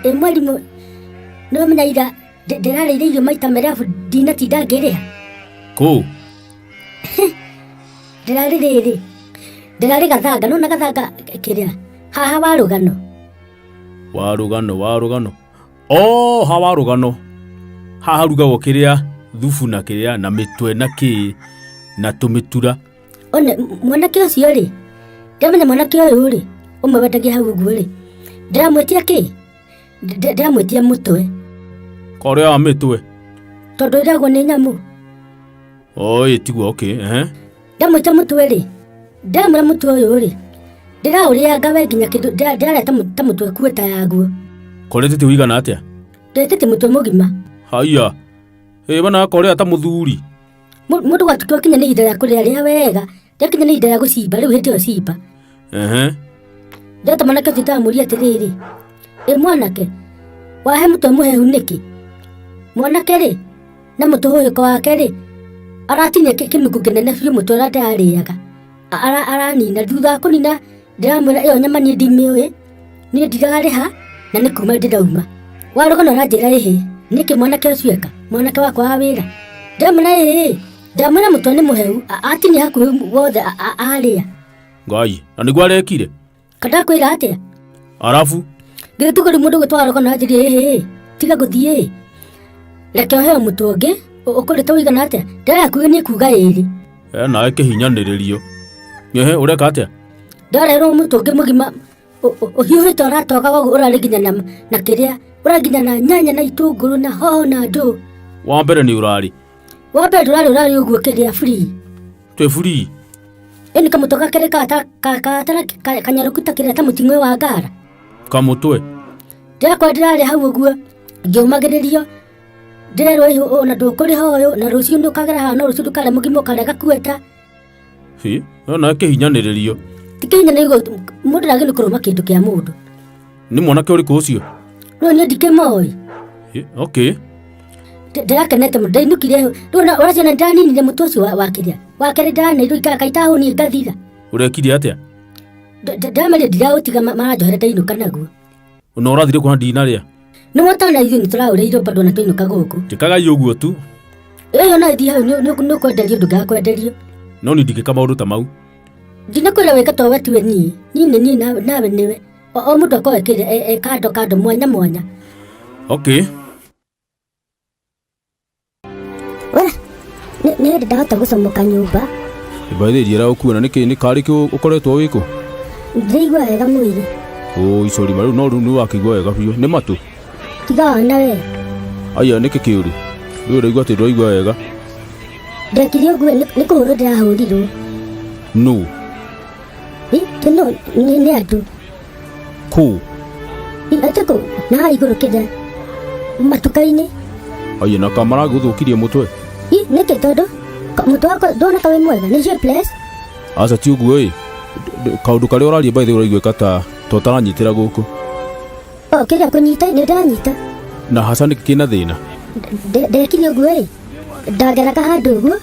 Ĩ mwarimũ, nĩ wamenya ira ndĩrarĩire irio maita merĩ arabu ndinatinda ngĩrĩha. Kũ? Ndĩrarĩ rĩrĩ, ndĩrarĩ Gathanga, nona Gathanga kĩrĩa haha wa rũgano. Wa rũgano, wa rũgano. Oh, ha wa rũgano. Haha harugagwo kĩrĩa thubu na kĩrĩa na mĩtwe na kĩ na tũmĩtura. One mwanake ũcio rĩ, ndĩramenya mwanake ũyũ rĩ, ũmwe wendagia hau ũguo rĩ, ndĩramwĩtia kĩ? Ndĩramwĩtia mũtwe. Korĩa wa mĩtwe. Tondũ ĩragwo nĩ nyamũ. Oi, tiguo, okay, ehe. Ndamwĩtia mũtwe rĩ, ndamwĩra mũtwe ũyũ rĩ, ndĩraũrĩanga we nginya kĩndũ ndĩrarĩa ta mũtwe kuota yaguo. Korĩtĩtie ũigana atĩa? Ndĩtĩtie mũtwe mũgima. Haiya. Ĩ bana korĩa ta mũthuri. Mũndũ gwatuka kinya nĩ ihinda rĩa kũrĩa rĩa wega, rĩakinya nĩ ihinda rĩa gũcimba, rĩu hĩndĩ ĩyo cimba. Ehe. Ndĩreta mwanake ũcio ndamũria atĩrĩrĩ, ĩ mwanake, wahe mũtwe mũhehu nĩkĩ? Mwanake rĩ, na mũtũhũhĩko wake rĩ, aratinia kĩmĩkũ kĩnene biũ mũtwe ũrĩa ndĩrarĩaga. Aranina, thutha wa kũnina ndĩramwĩra ĩyo nyama niĩ ndimĩũĩ, niĩ ndirarĩha na nĩ kuma ndĩrauma. Warũgano aranjĩra ĩhĩ, nĩkĩ mwanake ũcio eka, mwanake wakwa wa wĩra. Ndĩramwĩra ĩĩ, ndĩramwĩra mũtwe nĩ mũhehu, atinia hakuhĩ wothe arĩa. Ngai, na nĩguo arekire? Kandakwĩra atĩa? Arabu? Ngĩtuga rĩu mũndũ gwĩtwo Warũgano aranjĩria ĩhĩ, tiga gũthiĩ. Reke ũheo mũtwe ũngĩ, ũkũrĩte ũigana atĩa? Ndĩrakuga niĩ kuga ĩrĩ. E nawe kĩhinyanĩrĩrio. Ehe, ũreka atĩa? Ndarerwo mũtwe ũngĩ mũgima ũhiũhĩte ũratoga waguo ũrarĩ nginya na kĩrĩa, ũrarĩ nginya na nyanya na itũngũrũ na hoho na ndũ. Wa mbere nĩ ũrarĩ? Wa mbere ndũrarĩ, ũrarĩ ũguo kĩrĩa free. Twĩ free? Ĩni kamũtwe gakerĩ kanyarũku ta kĩrĩa ta mũting'oe wa ngara. Kamũtwe? Ndĩrakora ndĩrarĩ hau ũguo ngĩũmagĩrĩrio ndĩrerwo ĩhũ ona ndũkũrĩha ũyũ na rũciũ nĩ ũkagera haha no rũciũ ndũkarĩa mũgima ũkarĩa gakueta. Hĩ, no nawe kĩhinyanĩrĩrio. Ti kĩhinyanĩrĩrio, mũndũ ndagĩrĩirwo nĩ kũrũma kĩndũ kĩa mũndũ. Nĩ mwanake ũrĩkũ ũcio? No niĩ ndikĩmoĩ. Hĩ, okay. Ndĩrakenete mũno ndainũkire rĩu ona ũraciona ndaninire mũtwe ũcio wa kĩrĩa wa kerĩ ndanĩirwo ikara kaitahũniĩ ngathira. Ũrekire atĩa? Ndamaria ndiraũtiga maranjohera ndainũka naguo. Na ũrathire kuona ndinarĩa? Nĩ wotana ithuĩ nĩ tũraũrĩirwo bado na twainũka gũkũ. Njĩkagai ũguo tu. Ĩyo no ĩthiĩ hau nĩ ũkwenderio ndũngaga kwenderio. No niĩ ndingĩka maũndũ ta mau. Ndinakwĩra wĩke to we tiwe niĩ. Niĩ nĩ niĩ nawe nĩwe. O mũndũ akorwo ekĩre e kando kando mwanya mwanya. Okay. We, nĩ hĩndĩ ndahota gũcomoka nyũmba. By the way, ndiĩra ũkuona nĩkĩ nĩ karĩ kĩ ũkoretwo wĩkũ? Ndĩraigua wega mwĩrĩ. Ũi sorry ma rĩu no rĩu nĩ wakĩigua wega biũ. Nĩ matũ? Tiga wana we. Aya nĩkĩ kĩũru? Rĩu ũraigua atĩ ndũraigua wega. Ndekire ũguo nĩ kũhũrwo ndĩrahũrirwo. Nũ? Ĩ, no nĩ andũ. Kũ? Ĩ, atĩ kũ? Na haha igũrũ kĩrĩa matuka-inĩ. Aya na kamaragũthũkirie mũtwe. Ĩ, nĩkĩ tondũ mũtwe wakwa ndwona ta wĩ mwega nĩ shapeless. Aca ti ũguo ĩ. Kaũndũ karĩa ũraria by the way ũraiguĩka ta ta ũtaranyitĩra gũkũ. O, kĩrĩa kũnyita nĩ ndanyita. Na haca nĩkĩ kĩna thĩna? Ndekire ũguo ĩ, ndageraga handũ ũguo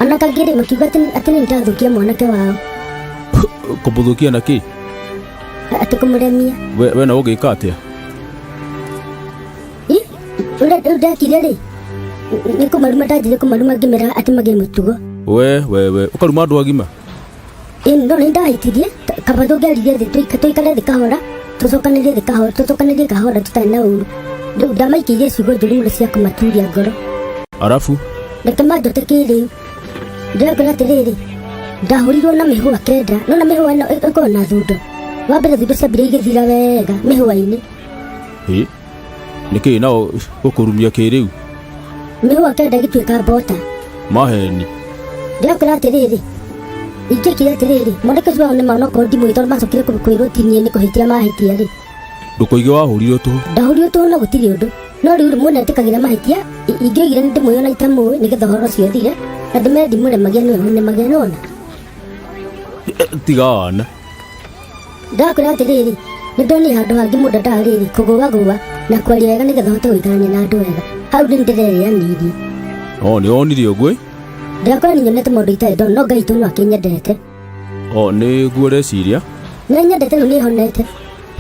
ona kangĩ rĩ makiuga atĩ nĩ ndathũkia mwanake wao. Kũmũthũkia na kĩ? Atĩ kũmũremia. We na ũngĩka atĩa? Ĩ, ũrĩa rĩu ndekire rĩ nĩ kũmaruma ndanjire kũmaruma ngĩmera atĩ magĩe mũtugo. We we we ũkaruma andũ agima? Ĩ, no nĩ ndahĩtirie kaba tũngĩaririe thĩ tũikare thĩ kahora tũcokanĩrie thĩ kahora tũcokanĩrie kahora tũtarĩ na ũru. Rĩu ndamaikĩirie ciugo njũru mũno cia kũmaturia ngoro. Arabu? Reke manjote kĩrĩu. Ndĩrakwĩra atĩrĩrĩ, ndahũrirwo na mĩhũa kenda, no na mĩhũa ĩno ĩkoragwo na thundo. Wa mbere thundo ciambire igĩthira wega mĩhũa-inĩ. Ĩ, nĩkĩ nao gũkũrumia kĩrĩu? Mĩhũa kenda ĩgĩtuĩka mbota. Maheni. Ndĩrakwĩra atĩrĩrĩ, ingĩkire atĩrĩrĩ, mwanake ũcio wao nĩ ma onokorwo ndimũĩ tondũ macokire kwĩrwo ti niĩ nĩ kũhĩtia mahĩtia rĩ. Ndũkoige wahũrirwo tũhũ. Ndahũrirwo tũhũ no gũtirĩ ũndũ. No rĩu rĩ, mũndũ etĩkagĩra mahĩtia, ingĩoigire nĩ ndĩmũĩ ona itamũĩ nĩgetha ũhoro ũcio ũthire, na ndĩmere ndimũremagia nĩwe ũnemagia nona. Tiga wana. Ndakwĩra atĩrĩrĩ, nĩ ndonire handũ hangĩ mũndũ endaga rĩrĩ kũgũagũa na kwaria wega nĩgetha ũhote gũikarania na andũ wega. Hau rĩu ndĩrerĩanĩirie. O nĩ wonire ũguo? Ndĩrakora nĩ nyonete maũndũ itarĩ ndona no Ngai witũ no akĩnyendete. O nĩguo ũreciria? Nĩ anyendete rĩu nĩ honete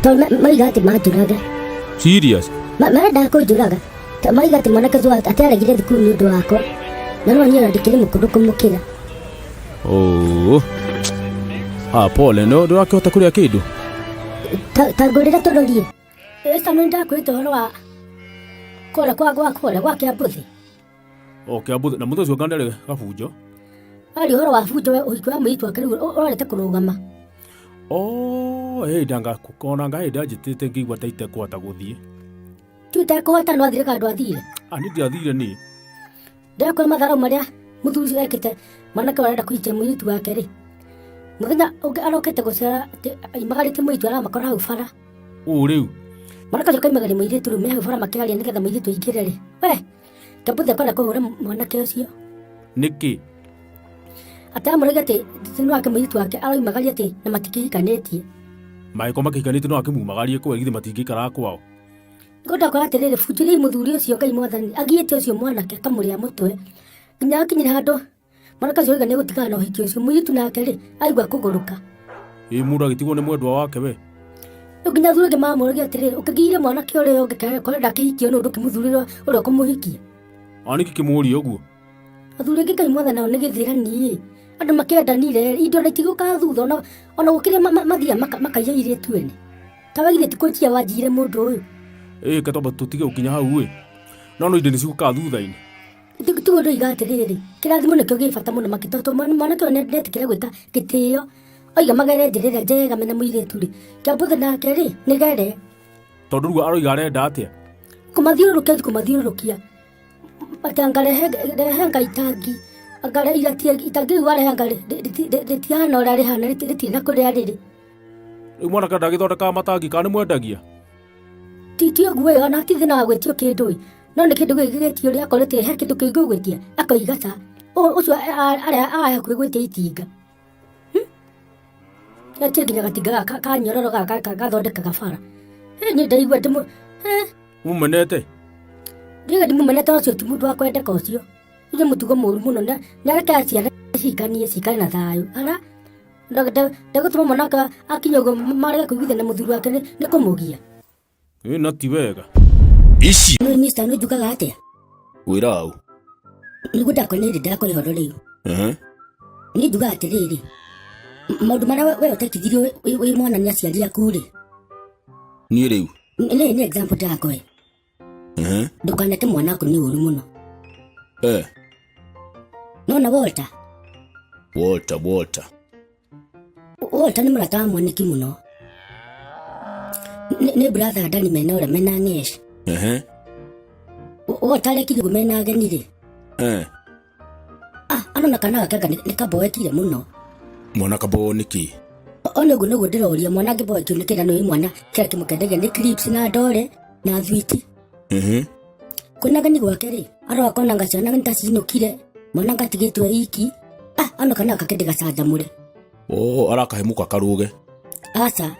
tondũ moiga atĩ manjũrage. Serious? Marendaga kũnjũraga. Ta maiga atĩ mwanake ũcio atĩ aregire thukuru nĩ ũndũ wakwa. Na no niĩ ona ndikĩrĩ mũkũrũ kũmũkĩra. Oh. Ah, pole, no ndũrakĩhota kũrĩa kĩndũ? Ta ngũrĩra tũrorie. Esta nĩ ndakwĩrĩte ũhoro wa kũrĩa kwa gwa kũrĩa gwa Kĩambuthi. O Kĩambuthi, na mũthĩ ũcio anga ndarĩ gabunjo. Ari ũhoro wa bunjo we ũhiki wa mũirĩtu wake rĩu ũrorete kũrũgama. Oh, hey, ndanga ona nga hĩndĩ anjĩtĩte ngĩigua ta itekũhota gũthiĩ. Ti ũtekũhota no athire kana ndwathire. Ah, niĩ ndiathire niĩ. Ndĩrakwĩra matharau marĩa mũthuri ũcio ekĩte mwanake ũrĩa arenda kũhikia mũirĩtu wake rĩ. Mũthenya ũngĩ arokĩte gũcera atĩ aimagarĩtie mũirĩtu aramakora hau bara. Ũũ rĩu. Mwanake ũcio akaimagaria mũirĩtu rĩu me hau bara makĩaria nĩgetha mũirĩtu aingĩre rĩ. We, Kĩambuthi akwenda kũhũra mwanake ũcio. Nĩkĩ? Atĩ amũrege atĩ thĩinĩ wake mũirĩtu wake aroimagaria atĩ na matikĩhikanĩtie. Mangĩkorwo makĩhikanĩtie no akĩmumagarie kũu githĩ matingĩikaraga kwao. Nĩguo ndakora atĩrĩrĩ, bunjĩriai mũthuri ũcio Ngai mwathani agiĩte ũcio mwanake akamũrĩa mũtwe nginya akinyire handũ mwanake ũcio oiga nĩegũtigana na ũhiki ũcio mũirĩtu nake rĩ aigua kũgũrũka. Ĩ mũndũ agĩtigwo nĩ mwendwa wake we. Rĩu nginya athuri angĩ mamũragia atĩrĩrĩ, ũkĩgiire mwanake ũrĩa ũngĩ kana korwo ndakĩhikio nũ ndũkĩmũthurĩra ũrĩa ũkũmũhikia. A nĩkĩ kĩmũria ũguo? Athuri angĩ Ngai mwathani nao nĩ gĩthĩrani ĩ andũ makĩendanire indo na itigũkaga thutha ona gũkĩrĩa mathiaga makaiya airĩtu ene. Ta we githĩ ti kũnjia wanjiire mũndũ ũyũ. Ĩ reke twambe tũtige gũkinya hau ĩ. No no indo nĩ cigũkaga thutha-inĩ. Tiguo ndoiga atĩrĩrĩ, kĩrathimo nĩkĩo gĩ bata mũno makĩria tondũ mwanake ũyũ nĩetĩkĩra gwĩka gĩtĩo, oiga magere njĩra ĩrĩa njega mena mũirĩtu rĩ, Kĩambuthi nake rĩ, nĩ gere. Tondũ rĩu aroiga arenda atĩa? Kũmathiũrũrũkia kũmathiũrũrũkia, atĩ anga rehe rehe anga itangi, anga itangi rĩu warehe anga rĩtihana ũrĩa rĩhana, rĩtirĩ na kũrĩa rĩrĩ. Rĩu mwanake ndagĩthondekaga matangi kana nĩ mwendagia? Ti ti ũguo ĩ, ona ti thĩna wa gwĩtio kĩndũ ĩ, no nĩ kĩndũ gĩkĩ gĩtio rĩ, akorwo he kĩndũ kĩngĩ ũgwĩtia, akoiga ca, ũcio arĩa arĩ hakuhĩ gwĩtia itinga. Etie nginya gatinga gaka ka nyororo gaka gathondekaga bara. Niĩ ndaigua ndĩmũ Mũmenete? Ndiga ndimũmenete ũcio ti mũndũ wa kwendeka ũcio. Ũcio mũtugo mũru mũno na nĩarekaga ciana cihikanie cikare na thayũ. Ara ndegũtũma mwana wake akinye ũguo marege kũiguithania na mũthuri wake nĩ kũmũgia. Ĩ na ti wega. Ici. Nĩ mister nĩ njugaga atĩa? Wĩra au. Nĩguo ndakwa nĩ ndakwa ihoro rĩu. Niĩ njugaga atĩrĩrĩ, maũndũ marĩa we ũtekithirio wĩ mwana nĩ aciari aku rĩ. Niĩ rĩu. Nĩ example ndakwa. Ndũkaneke mwana waku nĩ ũru mũno. Nona Walter? Walter, Walter. Walter nĩ mũrata wa mwaniki mũno. Nĩ brother Dani mena ũrĩa mena Ng'esh. Walter arekire ũguo mena ageni rĩ. Ah, arona kana gake anga nĩ kamboekire mũno. Mwana kambo nĩkĩ? Ona ũguo nĩguo ndĩroria mwana angĩmboekio nĩ kĩra nĩ mwana kĩrĩa kĩmũkendagia nĩ clips na ndore na thwiti. Kwĩna ageni gwake rĩ, aroa akona anga ciana nĩ ta cinũkire, mwana anga atigĩtwo iki. Ah, ano kana gake ndĩgacanjamũre. Oh, arakahe mũka karũge. Aca,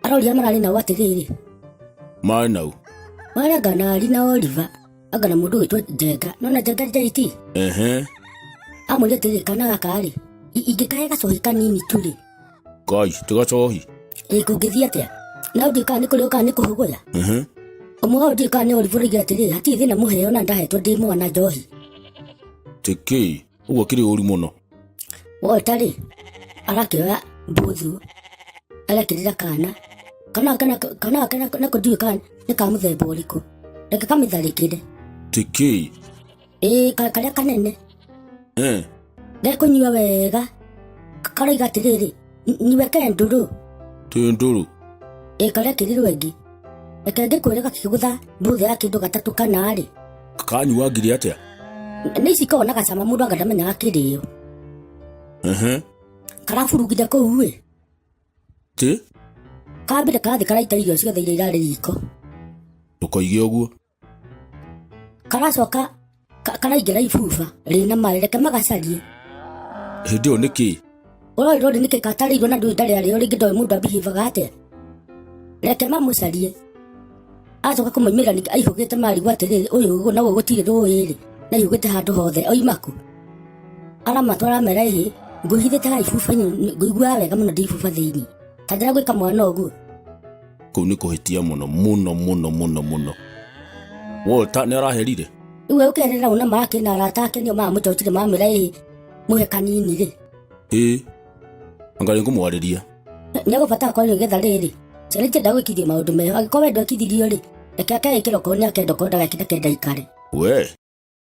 aroria mararĩ nao atĩrĩrĩ. Marĩ nau? Marĩ anga na Ari na Oliver, anga na mũndũ ũgwĩtwo Njenga. Nona Njenga Njaiti? Amwĩrire atĩrĩrĩ, kana gaka rĩ, ingĩkahe gacohi kanini tu rĩ. Kai, ti gacohi. Ĩ, kũngĩthiĩ atĩa? Na ndiũĩ kana nĩ kũrĩo kana nĩ kũhũgũya. Ũmwe wao ndiũĩ kana nĩ Oliver ũroigire atĩrĩrĩ, hatirĩ thĩna mũheo na ndahetwo ndĩ mwana njohi. Ti kĩ, ũguo kĩrĩ ũru mũno. Walter rĩ, arakĩoya mbũthũ, arekĩrĩra kana. Kana kana kana kana nako ndiũĩ kana nĩ ka mũthemba ũrĩkũ. Reke kamĩtharĩkĩre. Ti kĩ? Ĩ, karĩa kanene. Gekũnyua wega. Karoiga atĩrĩrĩ, niweke ndũrũ. Ti ndũrũ. Ĩ, karĩa kĩrirwo ĩngĩ. Reke ngĩkwĩre gakĩgũtha mbũthũ ya kĩndũ gatatũ kana rĩ. Kanyua ngiri atĩa? Nĩ ici koragwo na gacama mũndũ anga ndamenyaga kĩrĩo. Karaburugire kũu ĩ. Ti? Kambire karathiĩ karaita irio ciothe iria irarĩ riko. Ndũkoige ũguo. Karacoka karaingĩra ibuba rĩna maĩ, reke magacarie. Hĩndĩ ĩyo nĩkĩ? Ũroĩ rori nĩkĩ katarĩirwo na ndũĩ ndarĩ arĩo rĩngĩ ndoĩ mũndũ abihivaga atĩa. Reke mamũcarie. Acoka kũmoimĩra ningĩ aihũgĩte marigwo atĩrĩrĩ, ũyũ naguo gũtirĩ rũĩ rĩ, na aihũgĩte handũ hothe oima kũ? Aramatwara amera ĩhĩ, ngwĩhithĩte haha ibuba-inĩ, ngũiguaga wega mũno ndĩ ibuba thĩinĩ. Ta njĩra gwĩka mwana ũguo. Kũu nĩ kũhĩtia mũno mũno mũno mũno mũno. Walter nĩ araherire? Rĩu ũkerera una make na arata ake nĩo mamũcocire mamwĩra ĩĩ mũhe kanini rĩ. Ĩĩ. Anga nĩ ngũmwarĩria. Nĩegũbatara kwario nĩgetha rĩrĩ ciana itienda gwĩkithio maũndũ meho angĩkorwo we ndwekithirio rĩ reke akeĩkĩra okorwo nĩ akenda okorwo ndagekĩra kenda ikare. We.